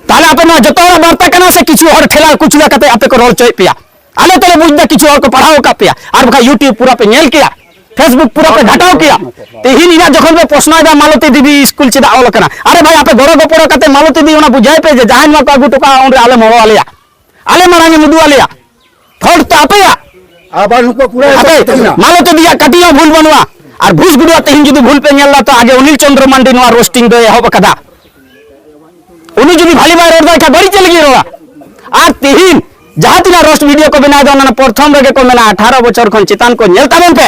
ᱛᱟᱦᱞᱮ ᱟᱯᱮ ᱱᱚᱣᱟ ᱡᱚᱛᱚ ᱦᱚᱲᱟᱜ ᱵᱟᱨᱛᱟ ᱠᱟᱱᱟ ᱥᱮ ᱠᱤᱪᱷᱩ ᱦᱚᱲ ᱴᱷᱮᱞᱟ ᱠᱩᱪᱞᱟ ᱠᱟᱛᱮ ᱟᱯᱮ ᱠᱚ ᱨᱚᱲ ᱦᱚᱪᱚᱭᱮᱫ ᱯᱮᱭᱟ? ᱟᱞᱮ ᱛᱚᱞᱮ ᱵᱩᱡᱽ ᱫᱟ, ᱠᱤᱪᱷᱩ ᱦᱚᱲ ᱠᱚ ᱯᱟᱲᱦᱟᱣ ᱟᱠᱟᱫ ᱯᱮᱭᱟ, ᱟᱨ ᱵᱟᱠᱷᱟᱡ YouTube ᱯᱩᱨᱟᱹ ᱯᱮ ᱧᱮᱞ ᱠᱮᱭᱟ, Facebook ᱯᱩᱨᱟᱹ ᱯᱮ ᱜᱷᱟᱴᱟᱣ ᱠᱮᱭᱟ᱾ ᱛᱮᱦᱤᱧ ᱤᱧᱟᱹᱜ ᱡᱚᱠᱷᱚᱱ ᱯᱮ ᱯᱨᱚᱥᱱᱚᱭᱮᱫᱟ ᱢᱟᱞᱚᱛᱤ ᱫᱮᱵᱤ ᱥᱠᱩᱞ ᱪᱮᱫᱟᱜ ᱚᱞ ᱟᱠᱟᱱᱟ, ᱟᱨᱮ ᱵᱷᱟᱭ, ᱟᱯᱮ ᱜᱚᱲᱚ ᱜᱚᱯᱚᱲᱚ ᱠᱟᱛᱮ ᱢᱟᱞᱚᱛᱤ ᱫᱮᱵᱤ ᱚᱱᱟ ᱵᱩᱡᱷᱟᱹᱣ ᱯᱮ ᱡᱮ ᱡᱟᱦᱟᱸᱭ ᱱᱚᱣᱟ ᱠᱚ ᱟᱹᱜᱩ ᱦᱚᱴᱚ ᱠᱟᱜᱼᱟ ᱩᱱᱨᱮ ᱟᱞᱮ ᱦᱚᱦᱚ ᱟᱞᱮᱭᱟ, ᱟᱞᱮ ᱢᱟᱲᱟᱝ ᱮᱢ ᱩᱫᱩᱜ ᱟᱞᱮᱭᱟ᱾ ᱯᱷᱚᱞᱴ ᱫᱚ ᱟᱯᱮᱭᱟᱜ᱾ ᱟᱵᱟᱨ ᱱᱩᱠᱩ ᱯᱩᱨᱟᱹ ᱟᱯᱮ ᱛᱟᱦᱮᱱᱟ᱾ ᱢᱟᱞᱚᱛᱤ ᱫᱮᱵᱤᱭᱟᱜ ᱠᱟᱹᱴᱤᱡ ᱦᱚᱸ ᱵᱷᱩᱞ ᱵᱟᱹᱱᱩᱜᱼᱟ᱾ ᱟᱨ ᱜᱷᱩᱥ ᱜᱩᱰᱩᱣᱟᱜ ᱛᱮᱦᱮᱧ ᱡᱩᱫᱤ ᱵᱷᱩᱞ ᱯᱮ ᱧᱮᱞ ᱫᱟ, ᱛᱚ ᱟᱜᱮ ᱚᱱᱤᱞ ᱪᱚᱱᱫᱨᱚ ᱢᱟᱱᱰᱤ ᱱᱚᱣᱟ ᱨᱳᱥᱴᱤᱝ ᱫᱚᱭ ᱮᱦᱚᱵ ᱟᱠᱟᱫᱟ᱾ ᱩᱱᱤ ᱡᱩᱫᱤ ᱵᱷᱟᱞᱤ ᱵᱟᱭ ᱨᱚᱲ ᱫᱟᱲᱮ ᱠᱷᱟᱱ ᱵᱟᱹᱲᱤᱡ ᱪᱮᱫ ᱞᱟᱹᱜᱤᱫ ᱨᱚᱲᱟ? ᱟᱨ ᱛᱤᱦᱤᱧ ᱡᱟᱦᱟᱸ ᱛᱤᱱᱟᱹᱜ ᱨᱳᱥᱴ ᱵᱷᱤᱰᱤᱭᱳ ᱠᱚ ᱵᱮᱱᱟᱣ ᱮᱫᱟ, ᱚᱱᱟ ᱯᱨᱚᱛᱷᱚᱢ ᱨᱮᱜᱮ ᱠᱚ ᱢᱮᱱᱟ, "ᱟᱴᱷᱟᱨᱚ ᱵᱚᱪᱷᱚᱨ ᱠᱷᱚᱱ ᱪᱮᱛᱟᱱ ᱠᱚ ᱧᱮᱞ ᱛᱟᱵᱚᱱ ᱯᱮ,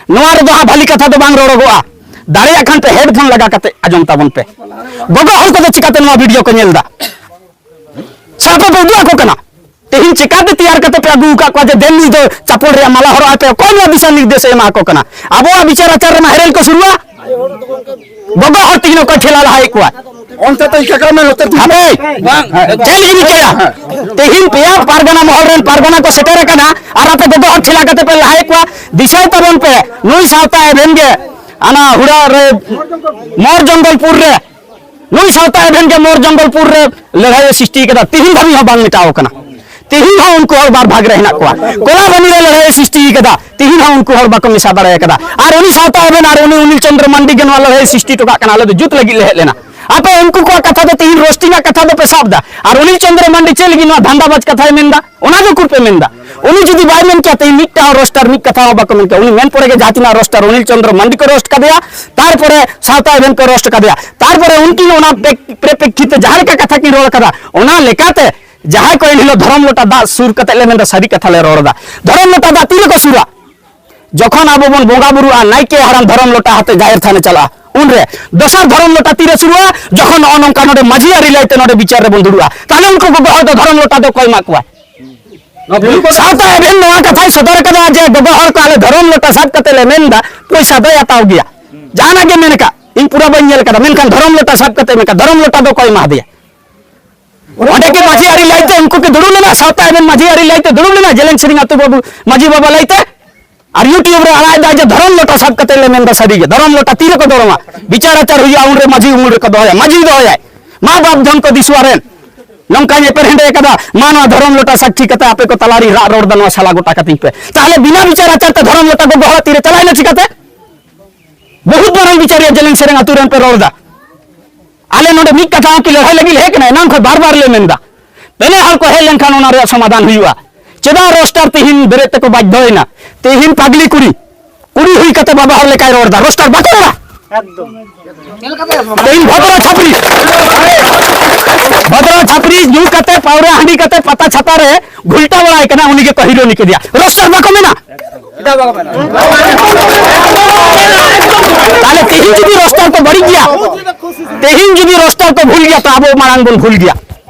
ᱱᱚᱣᱟ ᱨᱮᱫᱚ ᱦᱟᱸᱜ ᱵᱷᱟᱞᱤ ᱠᱟᱛᱷᱟ ᱫᱚ ᱵᱟᱝ ᱨᱚᱲᱚᱜᱚᱜᱼᱟ, ᱫᱟᱲᱮᱭᱟᱜ ᱠᱷᱟᱱ ᱯᱮ ᱦᱮᱰᱯᱷᱳᱱ ᱞᱟᱜᱟ ᱠᱟᱛᱮ ᱟᱸᱡᱚᱢ ᱛᱟᱵᱚᱱ ᱯᱮ᱾" ᱜᱚᱜᱚ ᱦᱚᱲ ᱠᱚᱫᱚ ᱪᱤᱠᱟᱛᱮ ᱱᱚᱣᱟ ᱵᱷᱤᱰᱤᱭᱳ ᱠᱚ ᱧᱮᱞ ᱮᱫᱟ? ᱥᱮ ᱟᱯᱮ ᱯᱮ ᱩᱫᱩᱜ ᱟᱠᱚ ᱠᱟᱱᱟ? ᱛᱮᱦᱮᱧ ᱪᱤᱠᱟᱛᱮ ᱛᱮᱭᱟᱨ ᱠᱟᱛᱮ ᱯᱮ ᱟᱹᱜᱩ ᱟᱠᱟᱫ ᱠᱚᱣᱟ ᱡᱮ ᱫᱮᱱ ᱱᱩᱭ ᱫᱚ ᱪᱟᱯᱚᱞ ᱨᱮᱭᱟᱜ ᱢᱟᱞᱟ ᱦᱚᱨᱚᱜ ᱟᱭ ᱯᱮ? ᱚᱠᱚᱭ ᱱᱚᱣᱟ ᱫᱤᱥᱟ ᱱᱤᱨᱫᱮᱥ ᱮ ᱮᱢᱟ ᱠᱚ ᱠᱟᱱᱟ? ᱟᱵᱚᱣᱟᱜ ᱵᱤᱪᱟᱨ ᱟᱪᱟᱨ ᱨᱮᱢᱟ ᱦᱮᱨᱮᱞ ᱠᱚ ᱥᱩᱨᱩᱜᱼᱟ᱾ ᱜᱚᱜᱚ ᱦᱚᱲ ᱛᱤᱦᱤᱧ ᱚᱠᱚᱭ ᱴᱷᱮᱞᱟ ᱞᱟᱦᱟᱭᱮᱫ ᱠᱚᱣᱟ? ᱚᱱᱛᱮ ᱛᱚ ᱤᱠᱟᱹ ᱠᱟᱜ ᱢᱮ, ᱱᱚᱛᱮ ᱛᱤᱸᱜᱩ ᱦᱟᱯᱮ, ᱢᱮ᱾ ᱵᱟᱝ, ᱦᱮᱸ᱾ ᱪᱮᱫ ᱞᱟᱹᱜᱤᱫ ᱤᱠᱟᱹᱭᱟ? ᱦᱮᱸ᱾ ᱛᱤᱦᱤᱧ ᱯᱮᱭᱟ ᱯᱟᱨᱜᱟᱱᱟ ᱢᱚᱦᱚᱞ ᱨᱮᱱ ᱯᱟᱨᱜᱟᱱᱟ ᱠᱚ ᱥᱮᱴᱮᱨ ᱟᱠᱟᱱᱟ, ᱟᱨ ᱟᱯᱮ ᱜᱚᱜᱚ ᱦᱚᱲ ᱴᱷᱮᱞᱟ ᱠᱟᱛᱮ ᱯᱮ ᱞᱟᱦᱟᱭᱮᱫ ᱠᱚᱣᱟ᱾ ᱫᱤᱥᱟᱹᱭ ᱛᱟᱵᱚᱱ ᱯᱮ, ᱱᱩᱭ ᱥᱟᱶᱛᱟ ᱮᱵᱷᱮᱱ ᱜᱮ ᱦᱟᱱᱟ ᱦᱩᱲᱟ ᱨᱮ, ᱢᱚᱨ ᱡᱚᱝᱜᱚᱞᱯᱩᱨ ᱨᱮ, ᱱᱩᱭ ᱥᱟᱶᱛᱟ ᱮᱵᱷᱮᱱ ᱜᱮ ᱢᱚᱨ ᱡᱚᱝᱜᱚᱞᱯᱩᱨ ᱨᱮ ᱞᱟᱹᱲᱦᱟᱹᱭ ᱮ ᱥᱨᱤᱥᱴᱤ ᱠᱟᱫᱟ, ᱛᱤᱦᱤᱧ ᱫᱷᱟᱹᱵᱤᱡ ᱦᱚᱸ ᱵᱟᱝ ᱢᱮᱴᱟᱣ ᱟᱠᱟᱱᱟ᱾ ᱛᱤᱦᱤᱧ ᱦᱚᱸ ᱩᱱᱠᱩ ᱦᱚᱲ ᱵᱟᱨ ᱵᱷᱟᱜᱽ ᱨᱮ ᱦᱮᱱᱟᱜ ᱠᱚᱣᱟ᱾ ᱠᱚᱞᱟᱵᱟᱱᱤ ᱨᱮ ᱞᱟᱹᱲᱦᱟᱹᱭ ᱮ ᱥᱨᱤᱥᱴᱤ ᱠᱟᱫᱟ, ᱛᱤᱦᱤᱧ ᱦᱚᱸ ᱩᱱᱠᱩ ᱦᱚᱲ ᱵᱟᱠᱚ ᱢᱮᱥᱟ ᱫᱟᱲᱮ ᱟᱠᱟᱫᱟ᱾ ᱟᱨ ᱩᱱᱤ ᱥᱟᱶᱛᱟ ᱮᱵᱷᱮᱱ ᱟᱨ ᱩᱱᱤ ᱚᱱᱤᱞ ᱪᱚᱸᱫᱽᱨᱚ ᱢᱟᱱᱰᱤ ᱜᱮ ᱱᱚᱣᱟ ᱞᱟᱹᱲᱦᱟᱹᱭ ᱥᱨᱤᱥᱴᱤ ᱦᱚᱴᱚ ᱠᱟᱜ ᱠᱟᱱᱟ, ᱟᱞᱮ ᱫᱚ ᱡᱩᱛ ᱞᱟᱹᱜᱤᱫ ᱞᱮ ᱦᱮᱡ ᱞᱮᱱᱟ᱾ ᱟᱯᱮ ᱩᱱᱠᱩ ᱠᱚᱣᱟᱜ ᱠᱟᱛᱷᱟ ᱫᱚ ᱛᱤᱦᱤᱧ ᱨᱳᱥᱴᱤᱝ ᱟᱜ ᱠᱟᱛᱷᱟ ᱫᱚᱯᱮ ᱥᱟᱵ ᱫᱟ, ᱟᱨ ᱚᱱᱤᱞ ᱪᱚᱸᱫᱽᱨᱚ ᱢᱟᱱᱰᱤ ᱪᱮᱫ ᱞᱟᱹᱜᱤᱫ ᱱᱚᱣᱟ ᱫᱷᱟᱱᱫᱟᱵᱟᱡᱽ ᱠᱟᱛᱷᱟᱭ ᱢᱮᱱᱫᱟ? ᱚᱱᱟ ᱫᱚ ᱩᱠᱩᱨ ᱯᱮ ᱢᱮᱱᱫᱟ? ᱩᱱᱤ ᱡᱩᱫᱤ ᱵᱟᱭ ᱢᱮᱱ ᱠᱮᱭᱟ, ᱛᱮᱦᱮᱧ ᱢᱤᱫᱴᱟᱝ ᱨᱳᱥᱴᱟᱨ ᱢᱤᱫ ᱠᱟᱛᱷᱟ ᱦᱚᱸ ᱵᱟᱠᱚ ᱢᱮᱱ ᱠᱮᱭᱟ᱾ ᱩᱱᱤ ᱢᱮᱱ ᱯᱚᱨᱮ ᱜᱮ ᱡᱟᱦᱟᱸ ᱛᱤᱱᱟᱹᱜ ᱨᱳᱥᱴᱟᱨ, ᱚᱱᱤᱞ ᱪᱚᱸᱫᱽᱨᱚ ᱢᱟᱱᱰᱤ ᱠᱚ ᱨᱳᱥᱴ ᱠᱟᱫᱮᱭᱟ, ᱛᱟᱨᱯᱚᱨᱮ ᱥᱟᱶᱛᱟ ᱮᱵᱷᱮᱱ ᱠᱚ ᱨᱳᱥᱴ ᱠᱟᱫᱮᱭᱟ, ᱛᱟᱨᱯᱚᱨᱮ ᱩᱱᱠᱤᱱ ᱚᱱᱟ ᱯᱨᱮ-, ᱯᱨᱮᱯᱮᱠᱠᱷᱤᱛ ᱛᱮ ᱡᱟᱦᱟᱸ ᱞᱮᱠᱟ ᱠᱟᱛᱷᱟ ᱠᱤᱱ ᱨᱚᱲ ᱠᱟᱫᱟ, ᱚᱱᱟ ᱞᱮᱠᱟᱛᱮ ᱡᱟᱦᱟᱸᱭ ᱠᱚ ᱮᱱᱦᱤᱞᱳᱜ ᱫᱷᱚᱨᱚᱢ ᱞᱚᱴᱟ ᱫᱟᱜ ᱥᱩᱨ ᱠᱟᱛᱮ ᱞᱮ ᱢᱮᱱᱫᱟ, ᱥᱟᱹᱨᱤ ᱠᱟᱛᱷᱟ ᱞᱮ ᱨᱚᱲ ᱮᱫᱟ, ᱫᱷᱚᱨᱚᱢ ᱞᱚᱴᱟ ᱫᱟᱜ ᱛᱤ ᱨᱮᱠᱚ ᱥᱩᱨᱟ? ᱡᱚᱠᱷᱚᱱ ᱟᱵᱚ ᱵᱚᱱ ᱵᱚᱸᱜᱟ ᱵᱩᱨᱩᱜᱼᱟ, ᱱᱟᱭᱠᱮ ᱦᱟᱲᱟᱢ ᱫᱷᱚᱨᱚᱢ ᱞᱚᱴᱟ ᱟᱛᱮ ᱡᱟᱦᱮᱨ ᱛᱷᱟᱱᱮ ᱪᱟᱞᱟᱜᱼᱟ, ᱩᱱᱨᱮ ᱫᱚᱥᱟᱨ ᱫᱷᱚᱨᱚᱢ ᱞᱚᱴᱟ ᱛᱤᱨᱮ ᱥᱩᱨᱩᱜᱼᱟ? ᱡᱚᱠᱷᱚᱱ ᱱᱚᱜᱼᱚ ᱱᱚᱝᱠᱟ ᱱᱚᱰᱮ ᱢᱟᱹᱡᱷᱤ ᱟᱹᱨᱤ ᱞᱟᱹᱭᱛᱮ ᱱᱚᱰᱮ ᱵᱤᱪᱟᱨ ᱨᱮᱵᱚᱱ ᱫᱩᱲᱩᱵᱼᱟ, ᱛᱟᱦᱞᱮ ᱩᱱᱠᱩ ᱜᱚᱜᱚ ᱦᱚᱲ ᱫᱚ ᱫᱷᱚᱨᱚᱢ ᱞᱚᱴᱟ ᱫᱚ ᱚᱠᱚᱭ ᱮᱢᱟ ᱠᱚᱣᱟ? ᱥᱟᱶᱛᱟ ᱮᱵᱷᱮᱱ ᱱᱚᱣᱟ ᱠᱟᱛᱷᱟᱭ ᱥᱚᱫᱚᱨ ᱠᱟᱫᱟ ᱡᱮ ᱜᱚᱜᱚ ᱦᱚᱲ ᱠᱚ ᱟᱞᱮ ᱫᱷᱚᱨᱚᱢ ᱞᱚᱴᱟ ᱥᱟᱵ ᱠᱟᱛᱮ ᱞᱮ ᱢᱮᱱ ᱮᱫᱟ, ᱯᱚᱭᱥᱟ ᱫᱚᱭ ᱦᱟᱛᱟᱣ ᱜᱮᱭᱟ᱾ ᱡᱟᱦᱟᱱᱟᱜ ᱜᱮ ᱢᱮᱱ ᱠᱟᱜ, ᱤᱧ ᱯᱩᱨᱟᱹ ᱵᱟᱹᱧ ᱧᱮᱞ ᱠᱟᱫᱟ, ᱢᱮᱱᱠᱷᱟᱱ ᱫᱷᱚᱨᱚᱢ ᱞᱚᱴᱟ ᱥᱟᱵ ᱠᱟᱛᱮ ᱢᱮᱱ ᱠᱟᱜ, ᱫᱷᱚᱨᱚᱢ ᱞᱚᱴᱟ ᱫᱚ ᱚᱠᱚᱭ ᱮᱢᱟ ᱫᱮᱭᱟ? ᱚᱸᱰᱮ ᱜᱮ ᱢᱟᱹᱡᱷᱤ ᱟᱹᱨᱤ ᱞᱟᱹᱭᱛᱮ ᱩᱱᱠᱩ ᱠᱚ ᱫᱩᱲᱩᱵ ᱞᱮᱱᱟ, ᱥᱟᱶᱛᱟ ᱮᱵᱷᱮᱱ ᱢᱟᱹᱡᱷᱤ ᱟᱹᱨᱤ ᱞᱟᱹᱭᱛᱮ ᱫᱩᱲᱩᱵ ᱞᱮᱱᱟ, ᱡᱮᱞᱮᱧ ᱥᱮᱨᱮᱧ ᱟᱹᱛᱩ ᱵᱟᱹᱵᱩ ᱢᱟᱹᱡᱷᱤ ᱵᱟᱵᱟ ᱞᱟᱹᱭᱛᱮ᱾ ᱟᱨ YouTube ᱨᱮ ᱟᱲᱟᱜ ᱮᱫᱟ ᱡᱮ ᱫᱷᱚᱨᱚᱢ ᱞᱚᱴᱟ ᱥᱟᱵ ᱠᱟᱛᱮ ᱞᱮ ᱢᱮᱱᱫᱟ, ᱥᱟᱹᱨᱤ ᱜᱮ ᱫᱷᱚᱨᱚᱢ ᱞᱚᱴᱟ ᱛᱤ ᱨᱮᱠᱚ ᱫᱚᱨᱚᱢᱟ? ᱵᱤᱪᱟᱹᱨ ᱟᱪᱟᱨ ᱦᱩᱭᱩᱜᱼᱟ, ᱩᱱᱨᱮ ᱢᱟᱹᱡᱷᱤ ᱩᱢᱩᱞ ᱨᱮᱠᱚ ᱫᱚᱦᱚᱭᱟ, ᱢᱟᱹᱡᱷᱤ ᱫᱚᱦᱚᱭᱟᱭ, ᱢᱟ ᱵᱟᱯ ᱫᱷᱚᱱ ᱠᱚ ᱫᱤᱥᱩᱣᱟ ᱨᱮᱱ ᱱᱚᱝᱠᱟᱧ ᱮᱯᱮᱨ ᱦᱮᱸᱰᱮᱡ ᱠᱟᱫᱟ, ᱢᱟ ᱱᱚᱣᱟ ᱫᱷᱚᱨᱚᱢ ᱞᱚᱴᱟ ᱥᱟᱹᱠᱷᱤ ᱠᱟᱛᱮ ᱟᱯᱮ ᱠᱚ ᱛᱟᱞᱟᱨᱤᱧ ᱨᱟᱜ ᱨᱚᱲ ᱫᱟ, ᱱᱚᱣᱟ ᱥᱟᱞᱟ ᱜᱚᱴᱟ ᱠᱟᱹᱛᱤᱧ ᱯᱮ᱾ ᱛᱟᱦᱞᱮ ᱵᱤᱱᱟᱹ ᱵᱤᱪᱟᱹᱨ ᱟᱪᱟᱨ ᱛᱮ ᱫᱷᱚᱨᱚᱢ ᱞᱚᱴᱟ ᱜᱚᱜᱚ ᱦᱚᱲᱟᱜ ᱛᱤᱨᱮ ᱪᱟᱞᱟᱣᱮᱱᱟ ᱪᱤᱠᱟᱛᱮ? ᱵᱚᱦᱩᱛ ᱢᱟᱨᱟᱝ ᱵᱤᱪᱟᱹᱨᱤᱭᱟᱹ ᱡᱮᱞᱮᱧ ᱥᱮᱨᱮᱧ ᱟᱹᱛᱩ ᱨᱮᱱ ᱯᱮ ᱨᱚᱲ ᱫᱟ᱾ ᱟᱞᱮ ᱱᱚᱰᱮ ᱢᱤᱫ ᱠᱟᱛᱷᱟ ᱦᱚᱸ ᱠᱤ ᱞᱟᱹᱲᱦᱟᱹᱭ ᱞᱟᱹᱜᱤᱫ ᱞᱮ ᱦᱮᱡ ᱠᱟᱱᱟ? ᱮᱱᱟᱝ ᱠᱷᱚᱱ ᱵᱟᱨ ᱵᱟᱨ ᱞᱮ ᱢᱮᱱᱫᱟ, ᱯᱮᱱᱮ ᱦᱚᱲ ᱠᱚ ᱦᱮᱡ ᱞᱮᱱᱠᱷᱟᱱ ᱚᱱᱟ ᱨᱮᱭᱟᱜ ᱥᱚᱢᱟᱫᱷᱟᱱ ᱦᱩᱭᱩᱜᱼᱟ᱾ ᱪᱮᱫᱟᱜ ᱨᱳᱥᱴᱟᱨ ᱛᱤᱦᱤᱧ ᱵᱮᱨᱮᱫ ᱛᱮᱠᱚ ᱵᱟᱫᱽᱫᱷᱚᱭᱮᱱᱟ? ᱛᱤᱦᱤᱧ ᱯᱟᱜᱽᱞᱤ ᱠᱩᱲᱤ, ᱠᱩᱲᱤ ᱦᱩᱭ ᱠᱟᱛᱮ ᱵᱟᱵᱟ ᱦᱚᱲ ᱞᱮᱠᱟᱭ ᱨᱚᱲ ᱫᱟ, ᱨᱳᱥᱴᱟᱨ ᱵᱟᱠᱚ ᱨᱚᱲᱟ? ᱛᱤᱦᱤᱧ ᱵᱷᱚᱫᱨᱚ ᱪᱷᱟᱯᱨᱤ, ᱵᱷᱚᱫᱨᱚ ᱪᱷᱟᱯᱨᱤ ᱧᱩ ᱠᱟᱛᱮ, ᱯᱟᱣᱨᱟ ᱦᱟᱺᱰᱤ ᱠᱟᱛᱮ, ᱯᱟᱛᱟ ᱪᱷᱟᱛᱟ ᱨᱮ ᱜᱷᱩᱞᱴᱟ ᱵᱟᱲᱟᱭ ᱠᱟᱱᱟ, ᱩᱱᱤ ᱜᱮᱠᱚ ᱦᱤᱨᱳᱱᱤ ᱠᱮᱫᱮᱭᱟ, ᱨᱳᱥᱴᱟᱨ ᱵᱟᱠᱚ ᱢᱮᱱᱟ? ᱪᱮᱫᱟᱜ ᱵᱟᱠᱚ ᱢᱮᱱᱟ? ᱛᱟᱦᱞᱮ ᱛᱮᱦᱮᱧ ᱡᱩᱫᱤ ᱨᱳᱥᱴᱟᱨ ᱠᱚ ᱵᱟᱹᱲᱤᱡ ᱜᱮᱭᱟ, ᱛᱮᱦᱮᱧ ᱡᱩᱫᱤ ᱨᱳᱥᱴᱟᱨ ᱠᱚ ᱵᱷᱩᱞ ᱜᱮᱭᱟ, ᱛᱚ ᱟᱵᱚ ᱢᱟᱲᱟᱝ ᱵᱚᱱ ᱵᱷᱩᱞ ᱜᱮᱭᱟ᱾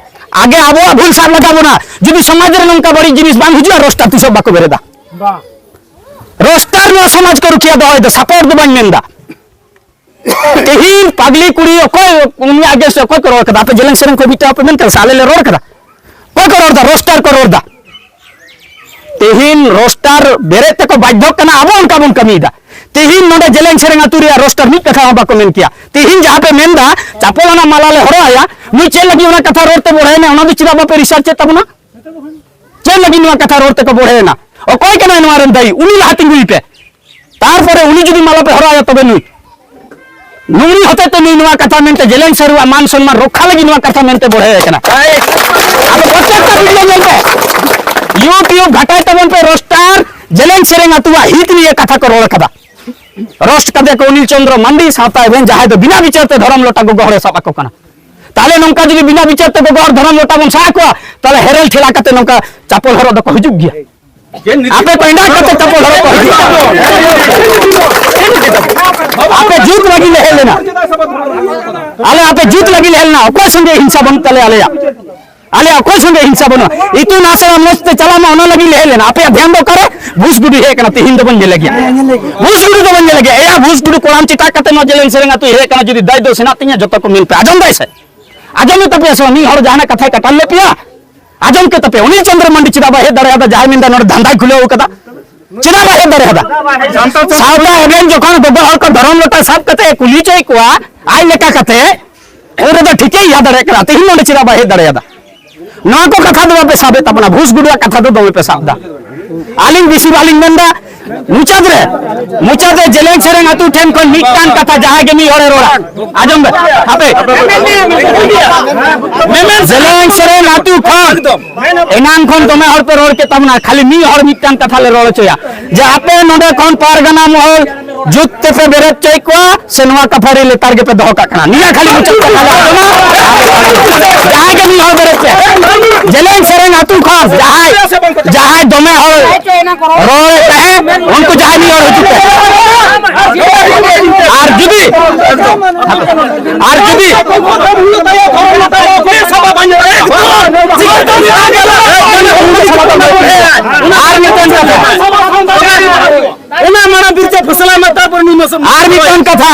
ᱟᱜᱮ ᱟᱵᱚᱣᱟᱜ ᱵᱷᱩᱞ ᱥᱟᱵ ᱞᱟᱜᱟᱣ ᱵᱚᱱᱟ᱾ ᱡᱩᱫᱤ ᱥᱚᱢᱟᱡᱽ ᱨᱮ ᱱᱚᱝᱠᱟ ᱵᱟᱹᱲᱤᱡ ᱡᱤᱱᱤᱥ ᱵᱟᱝ ᱦᱤᱡᱩᱜᱼᱟ, ᱨᱳᱥᱴᱟᱨ ᱛᱤᱥ ᱦᱚᱸ ᱵᱟᱠᱚ ᱵᱮᱨᱮᱫᱟ᱾ ᱨᱳᱥᱴᱟᱨ ᱱᱚᱣᱟ ᱥᱚᱢᱟᱡᱽ ᱠᱚ ᱨᱩᱠᱷᱤᱭᱟᱹ ᱫᱚᱦᱚᱭ ᱫᱟ, ᱥᱟᱯᱳᱨᱴ ᱫᱚ ᱵᱟᱹᱧ ᱢᱮᱱᱫᱟ᱾ ᱛᱮᱦᱮᱧ ᱯᱟᱜᱽᱞᱤ ᱠᱩᱲᱤ ᱚᱠᱚᱭ, ᱩᱱᱤᱭᱟᱜ against ᱨᱮ ᱚᱠᱚᱭ ᱠᱚ ᱨᱚᱲ ᱠᱟᱫᱟ? ᱟᱯᱮ ᱡᱮᱞᱮᱧ ᱥᱮᱨᱮᱧ ᱠᱷᱚᱱ ᱢᱤᱫᱴᱟᱝ ᱟᱯᱮ ᱢᱮᱱ ᱠᱟᱫᱟ ᱥᱮ ᱟᱞᱮ ᱞᱮ ᱨᱚᱲ ᱠᱟᱫᱟ? ᱚᱠᱚᱭ ᱠᱚ ᱨᱚᱲ ᱫᱟ? ᱨᱳᱥᱴᱟᱨ ᱠᱚ ᱨᱚᱲ ᱫᱟ᱾ ᱛᱮᱦᱮᱧ ᱨᱳᱥᱴᱟᱨ ᱵᱮᱨᱮᱫ ᱛᱮᱠᱚ ᱵᱟᱫᱽᱫᱷᱚᱜ ᱠᱟᱱᱟ, ᱟᱵᱚ ᱚᱱᱠᱟ ᱵᱚᱱ ᱠᱟᱹᱢᱤᱭᱮᱫᱟ᱾ ᱛᱮᱦᱮᱧ ᱱᱚᱰᱮ ᱡᱮᱞᱮᱧ ᱥᱮᱨᱮᱧ ᱟᱹᱛᱩ ᱨᱮᱭᱟᱜ ᱨᱳᱥᱴᱟᱨ ᱢᱤᱫ ᱠᱟᱛᱷᱟ ᱦᱚᱸ ᱵᱟᱠᱚ ᱢᱮᱱ ᱠᱮᱭᱟ᱾ ᱛᱮᱦᱮᱧ ᱡᱟᱦᱟᱸ ᱯᱮ ᱢᱮᱱᱫᱟ ᱪᱟᱯᱚᱞ ᱟᱱᱟᱜ ᱢᱟᱞᱟ ᱞᱮ ᱦᱚᱨᱚᱜ ᱟᱭᱟ, ᱱᱩᱭ ᱪᱮᱫ ᱞᱟᱹᱜᱤᱫ ᱚᱱᱟ ᱠᱟᱛᱷᱟ ᱨᱚᱲ ᱛᱮ ᱵᱚᱲᱦᱮᱭᱮᱱᱟ, ᱚᱱᱟ ᱫᱚ ᱪᱮᱫᱟᱜ ᱵᱟᱯᱮ research ᱮᱫ ᱛᱟᱵᱚᱱᱟ? ᱪᱮᱫ ᱞᱟᱹᱜᱤᱫ ᱱᱚᱣᱟ ᱠᱟᱛᱷᱟ ᱨᱚᱲ ᱛᱮᱠᱚ ᱵᱚᱲᱦᱮᱭᱮᱱᱟ? ᱚᱠᱚᱭ ᱠᱟᱱᱟᱭ ᱱᱚᱣᱟ ᱨᱮᱱ ᱫᱟᱭᱤ? ᱩᱱᱤ ᱞᱟᱦᱟ ᱛᱤᱸᱜᱩᱭ ᱯᱮ᱾ ᱛᱟᱨᱯᱚᱨᱮ ᱩᱱᱤ ᱡᱩᱫᱤ ᱢᱟᱞᱟ ᱯᱮ ᱦᱚᱨᱚᱜ ᱟᱭᱟ, ᱛᱚᱵᱮ ᱱᱩᱭ᱾ ᱱᱩᱭ ᱦᱚᱛᱮ ᱛᱮ ᱱᱩᱭ ᱱᱚᱣᱟ ᱠᱟᱛᱷᱟ ᱢᱮᱱᱛᱮ ᱡᱮᱞᱮᱧ ᱥᱟᱹᱨᱩᱣᱟᱜ ᱢᱟᱱ ᱥᱚᱱᱢᱟᱱ ᱨᱚᱠᱷᱟ ᱞᱟᱹᱜᱤᱫ ᱱᱚᱣᱟ ᱠᱟᱛᱷᱟ ᱢᱮᱱᱛᱮ ᱵᱚᱲᱦᱮ ᱟᱠᱟᱱᱟ᱾ ᱟᱫᱚ ᱯᱨᱚᱛᱮᱠᱴᱟ video ᱧᱮᱞ ᱯᱮ, YouTube ᱜᱷᱟᱴᱟᱭ ᱛᱟᱵᱚᱱ ᱯᱮ ᱨᱳᱥᱴᱟᱨ, ᱡᱮᱞᱮᱧ ᱥᱮᱨᱮᱧ ᱟᱹᱛᱩᱣᱟᱜ ᱦᱤᱛ ᱱᱤᱭᱮ ᱠᱟᱛᱷᱟ ᱠᱚ ᱨᱚᱲ ᱠᱟᱫᱟ᱾ ᱨᱳᱥᱴ ᱠᱟᱫᱮ ᱠᱚ ᱚᱱᱤᱞ ᱪᱚᱸᱫᱽᱨᱚ ᱢᱟᱱᱰᱤ ᱥᱟᱶᱛᱟ ᱮᱵᱷᱮᱱ, ᱡᱟᱦᱟᱸᱭ ᱫᱚ ᱵᱤᱱᱟ ᱵᱤᱪᱟᱹᱨ ᱛᱮ ᱫᱷᱚᱨᱚᱢ ᱞᱚᱴᱟ ᱜᱚᱜᱚ ᱦᱚᱲᱮ ᱥᱟᱵ ᱟᱠᱚ ᱠᱟᱱᱟ᱾ ᱛᱟᱦᱞᱮ ᱱᱚᱝᱠᱟ ᱡᱩᱫᱤ ᱵᱤᱱᱟ ᱵᱤᱪᱟᱹᱨ ᱛᱮ ᱜᱚᱜᱚ ᱦᱚᱲ ᱫᱷᱚᱨᱚᱢ ᱞᱚᱴᱟ ᱵᱚᱱ ᱥᱟᱵ ᱟᱠᱚᱣᱟ, ᱛᱟᱦᱞᱮ ᱦᱮᱨᱮᱞ ᱴᱷᱮᱞᱟ ᱠᱟᱛᱮ ᱱᱚᱝᱠᱟ ᱪᱟᱯᱚᱞ ᱦᱚᱨᱚᱜ ᱫᱚᱠᱚ ᱦᱤᱡᱩᱜ ᱜᱮᱭᱟ᱾ ᱟᱯᱮ ᱠᱚᱸᱰᱟ ᱠᱟᱛᱮ ᱪᱟᱯᱚᱞ ᱦᱚᱨᱚᱜ ᱠᱚ ᱦᱤᱡᱩᱜ ᱠᱟᱱᱟ᱾ ᱟᱯᱮ ᱡᱩᱛ ᱞᱟᱹᱜᱤᱫ ᱞᱮ ᱦᱮᱡ ᱞᱮᱱᱟ᱾ ᱟᱞᱮ ᱟᱯᱮ ᱡᱩᱛ ᱞᱟᱹᱜᱤᱫ ᱞᱮ ᱦᱮᱡ ᱞᱮᱱᱟ᱾ ᱚᱠᱚᱭ ᱥᱚᱸᱜᱮ ᱦᱤᱝᱥᱟ ᱵᱟᱹᱱᱩᱜ ᱛᱟᱞᱮᱭᱟ ᱟᱞᱮᱭᱟᱜ? ᱟᱞᱮᱭᱟᱜ ᱚᱠᱚᱭ ᱥᱚᱸᱜᱮ ᱦᱤᱝᱥᱟ ᱵᱟᱹᱱᱩᱜᱼᱟ᱾ ᱤᱛᱩᱱ ᱟᱥᱲᱟ ᱢᱚᱡᱽ ᱛᱮ ᱪᱟᱞᱟᱜ ᱢᱟ, ᱚᱱᱟ ᱞᱟᱹᱜᱤᱫ ᱞᱮ ᱦᱮᱡ ᱞᱮᱱᱟ᱾ ᱟᱯᱮᱭᱟᱜ ᱫᱷᱮᱭᱟᱱ ᱫᱚ ᱚᱠᱟᱨᱮ? ᱵᱷᱩᱥ ᱜᱩᱰᱩ ᱦᱮᱡ ᱠᱟᱱᱟ, ᱛᱤᱦᱤᱧ ᱫᱚᱵᱚᱱ ᱧᱮᱞᱮ ᱜᱮᱭᱟ᱾ ᱵᱷᱩᱥ ᱜᱩᱰᱩ ᱫᱚᱵᱚᱱ ᱧᱮᱞᱮ ᱜᱮᱭᱟ᱾ ᱮᱭᱟ ᱵᱷᱩᱥ ᱜᱩᱰᱩ ᱠᱚᱲᱟᱢ ᱪᱮᱴᱟᱜ ᱠᱟᱛᱮ ᱱᱚᱣᱟ ᱡᱮᱞᱮᱧ ᱥᱮᱨᱮᱧ ᱟᱹᱛᱩ ᱦᱮᱡ ᱠᱟᱱᱟ, ᱡᱩᱫᱤ ᱫᱟᱭ ᱫᱚ ᱥᱮᱱᱟᱜ ᱛᱤᱧᱟ, ᱡᱚᱛᱚ ᱠᱚ ᱢᱮᱱ ᱯᱮ᱾ ᱟᱸᱡᱚᱢ ᱫᱟᱭ ᱥᱮ? ᱟᱸᱡᱚᱢ ᱛᱟᱯᱮᱭᱟ ᱥᱮ ᱵᱟᱝ? ᱢᱤᱫ ᱦᱚᱲ ᱡᱟᱦᱟᱱᱟᱜ ᱠᱟᱛᱷᱟᱭ ᱠᱟᱴᱟᱞ ᱞᱮᱫ ᱯᱮᱭᱟ? ᱟᱸᱡᱚᱢ ᱠᱮᱫ ᱛᱟᱯᱮ, ᱚᱱᱤᱞ ᱪᱚᱸᱫᱽᱨᱚ ᱢᱟᱱᱰᱤ ᱪᱮᱫᱟᱜ ᱵᱟᱭ ᱦᱮᱡ ᱫᱟᱲᱮᱭᱟᱫᱟ? ᱡᱟᱦᱟᱸᱭ ᱢᱮᱱᱫᱟ ᱱᱚᱰᱮ ᱫᱷᱟᱱᱫᱟᱭ ᱠᱷᱩᱞᱟᱹᱣ ᱠᱟᱫᱟ, ᱪᱮᱫᱟᱜ ᱵᱟᱭ ᱦᱮᱡ ᱫᱟᱲᱮᱭᱟᱫᱟ? ᱥᱟᱶᱛᱟ ᱮᱵᱷᱮᱱ ᱡᱚᱠᱷᱚᱱ ᱜᱚᱜᱚ ᱦᱚᱲ ᱠᱚ ᱫᱷᱚᱨᱚᱢ ᱞᱚᱴᱟ ᱥᱟᱵ ᱠᱟᱛᱮ ᱮ ᱠᱩᱞᱤ ᱦᱚᱪᱚᱭᱮᱫ ᱠᱚᱣᱟ ᱟᱡ ᱞᱮᱠᱟ ᱠᱟᱛᱮ, ᱩᱱ ᱨᱮᱫᱚ ᱴᱷᱤᱠᱮ ᱤᱭᱟᱹ ᱫᱟᱲᱮᱭᱟᱜ ᱠᱟᱱᱟ᱾ ᱛᱮᱦᱮᱧ ᱱᱚᱰᱮ ᱪᱮᱫᱟᱜ ᱵᱟᱭ ᱦᱮᱡ ᱫᱟᱲᱮᱭᱟᱫᱟ? ᱱᱚᱣᱟ ᱠᱚ ᱠᱟᱛᱷᱟ ᱫᱚ ᱵᱟᱯᱮ ᱥᱟᱵᱮᱫ ᱛᱟᱵᱚᱱᱟ, ᱵᱷᱩᱥ ᱜᱩᱰᱩᱣᱟᱜ ᱠᱟᱛᱷᱟ ᱫᱚ ᱫᱚᱢᱮ ᱯᱮ ᱥᱟᱵ ᱫᱟ᱾ ᱟᱹᱞᱤᱧ ᱵᱮᱥᱤ ᱵᱟᱞᱤᱧ ᱢᱮᱱᱫᱟ, ᱢᱩᱪᱟᱹᱫ ᱨᱮ, ᱢᱩᱪᱟᱹᱫ ᱨᱮ ᱡᱮᱞᱮᱧ ᱥᱮᱨᱮᱧ ᱟᱹᱛᱩ ᱴᱷᱮᱱ ᱠᱷᱚᱱ ᱢᱤᱫᱴᱟᱝ ᱠᱟᱛᱷᱟ ᱡᱟᱦᱟᱸᱭ ᱜᱮ ᱢᱤᱫ ᱦᱚᱲᱮ ᱨᱚᱲᱟ, ᱟᱸᱡᱚᱢ ᱵᱮᱱ, ᱦᱟᱯᱮ, ᱡᱮᱞᱮᱧ ᱥᱮᱨᱮᱧ ᱟᱹᱛᱩ ᱠᱷᱚᱱ ᱮᱱᱟᱝ ᱠᱷᱚᱱ ᱫᱚᱢᱮ ᱦᱚᱲ ᱯᱮ ᱨᱚᱲ ᱠᱮᱫ ᱛᱟᱵᱚᱱᱟ, ᱠᱷᱟᱹᱞᱤ ᱢᱤᱫ ᱦᱚᱲ ᱢᱤᱫᱴᱟᱝ ᱠᱟᱛᱷᱟ ᱞᱮ ᱨᱚᱲ ᱦᱚᱪᱚᱭᱟ, ᱡᱮ ᱟᱯᱮ ᱱᱚᱰᱮ ᱠᱷᱚᱱ ᱯᱟᱨᱜᱟᱱᱟ ᱢᱚᱦᱚᱞ ᱡᱩᱛ ᱛᱮᱯᱮ ᱵᱮᱨᱮᱫ ᱦᱚᱪᱚᱭᱮᱫ ᱠᱚᱣᱟ ᱥᱮ ᱱᱚᱣᱟ ᱠᱟᱯᱷᱟᱨᱤ ᱞᱮᱛᱟᱲ ᱜᱮᱯᱮ ᱫᱚᱦᱚ ᱠᱟᱜ ᱠᱟᱱᱟ? ᱱᱤᱭᱟᱹ ᱠᱷᱟᱹᱞᱤ ᱢᱩᱪᱟᱹᱫ ᱠᱟᱛᱷᱟ ᱞᱮ ᱟᱸᱡᱚᱢᱟ᱾ ᱡᱟᱦᱟᱸᱭ ᱜᱮ ᱢᱤᱫ ᱦᱚᱲ ᱵᱮᱨᱮᱫ ᱯᱮ, ᱡᱮᱞᱮᱧ ᱥᱮᱨᱮᱧ ᱟᱹᱛᱩ ᱠᱷᱚᱱ ᱡᱟᱦᱟᱸᱭ, ᱡᱟᱦᱟᱸᱭ ᱫᱚᱢᱮ ᱦᱚᱲ ᱨᱚᱲᱮᱫ ᱛᱟᱦᱮᱸᱫ, ᱩᱱᱠᱩ ᱡᱟᱦᱟᱸᱭ ᱢᱤᱫ ᱦᱚᱲ ᱦᱤᱡᱩᱜ ᱯᱮ᱾ ᱟᱨ ᱡᱩᱫᱤ, ᱟᱨ ᱡᱩᱫᱤ, ᱟᱨ ᱢᱤᱫᱴᱮᱱ ᱠᱟᱛᱷᱟ, ᱚᱱᱟ ᱢᱟ ᱵᱤᱨ ᱛᱮ ᱯᱷᱚᱥᱞᱟ ᱢᱟ ᱛᱟᱨᱯᱚᱨ ᱱᱩᱭ ᱢᱚᱥᱚᱢ᱾ ᱟᱨ ᱢᱤᱫᱴᱟᱝ ᱠᱟᱛᱷᱟ,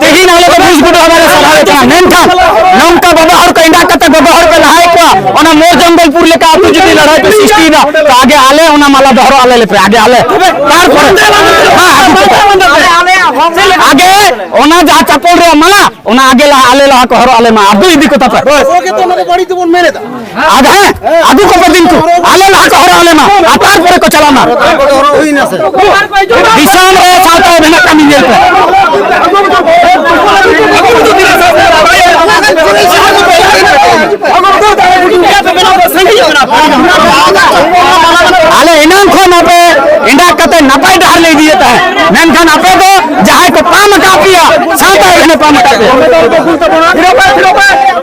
ᱛᱮᱦᱮᱧ ᱟᱞᱮ ᱫᱚ ᱵᱩᱡᱽ ᱜᱩᱰᱩ ᱦᱟᱣᱟ ᱞᱮ ᱥᱟᱞᱦᱟᱣᱮᱫ ᱠᱟᱱᱟ, ᱢᱮᱱᱠᱷᱟᱱ ᱱᱚᱝᱠᱟ ᱵᱟᱵᱟ ᱦᱚᱲ ᱠᱚ ᱮᱸᱰᱟᱜ ᱠᱟᱛᱮ ᱜᱚᱜᱚ ᱦᱚᱲ ᱯᱮ ᱞᱟᱦᱟᱭᱮᱫ ᱠᱚᱣᱟ, ᱚᱱᱟ ᱢᱳᱨ ᱡᱚᱝᱜᱚᱞᱯᱩᱨ ᱞᱮᱠᱟ ᱟᱹᱛᱩ ᱡᱩᱫᱤ ᱞᱟᱹᱲᱦᱟᱹᱭ ᱯᱮ ᱥᱨᱤᱥᱴᱤᱭᱮᱫᱟ, ᱛᱚ ᱟᱜᱮ ᱟᱞᱮ ᱚᱱᱟ ᱢᱟᱞᱟ ᱫᱚ ᱦᱚᱨᱚᱜ ᱟᱞᱮ ᱞᱮᱯᱮ, ᱟᱜᱮ ᱟᱞᱮ, ᱛᱟᱨᱯᱚᱨᱮ ᱦᱮᱸ, ᱟᱹᱜᱩ ᱠᱚᱯᱮ᱾ ᱟᱜᱮ ᱚᱱᱟ ᱡᱟᱦᱟᱸ ᱪᱟᱯᱚᱞ ᱨᱮᱭᱟᱜ ᱢᱟᱞᱟ, ᱚᱱᱟ ᱟᱜᱮ ᱞᱟᱦᱟ, ᱟᱞᱮ ᱞᱟᱦᱟ ᱠᱚ ᱦᱚᱨᱚᱜ ᱟᱞᱮ ᱢᱟ, ᱟᱫᱚ ᱤᱫᱤ ᱠᱚ ᱛᱟᱯᱮ᱾ ᱟᱫᱚ ᱦᱮᱸ, ᱟᱹᱜᱩ ᱠᱚᱯᱮ ᱫᱤᱱ ᱠᱚ, ᱟᱞᱮ ᱞᱟᱦᱟ ᱠᱚ ᱦᱚᱨᱚᱜ ᱟᱞᱮ ᱢᱟ, ᱟᱨ ᱛᱟᱨᱯᱚᱨᱮ ᱠᱚ ᱪᱟᱞᱟᱜ ᱢᱟ᱾ ᱫᱤᱥᱚᱢ ᱨᱮ ᱥᱟᱶᱛᱟ ᱵᱮᱱᱟᱜ ᱠᱟᱹᱢᱤ ᱧᱮᱞ ᱯᱮ᱾ ᱟᱞᱮ ᱮᱱᱟᱝ ᱠᱷᱚᱱ ᱟᱯᱮ ᱮᱸᱰᱟᱜ ᱠᱟᱛᱮ ᱱᱟᱯᱟᱭ ᱰᱟᱦᱟᱨ ᱞᱮ ᱤᱫᱤᱭᱮᱫ ᱛᱟᱦᱮᱸᱫ, ᱢᱮᱱᱠᱷᱟᱱ ᱟᱯᱮ ᱫᱚ ᱡᱟᱦᱟᱸᱭ ᱠᱚ ᱯᱟᱢ ᱟᱠᱟᱫ ᱯᱮᱭᱟ, ᱥᱟᱶᱛᱟ ᱨᱮ ᱯᱟᱢ ᱟᱠᱟᱫ ᱯᱮᱭᱟ᱾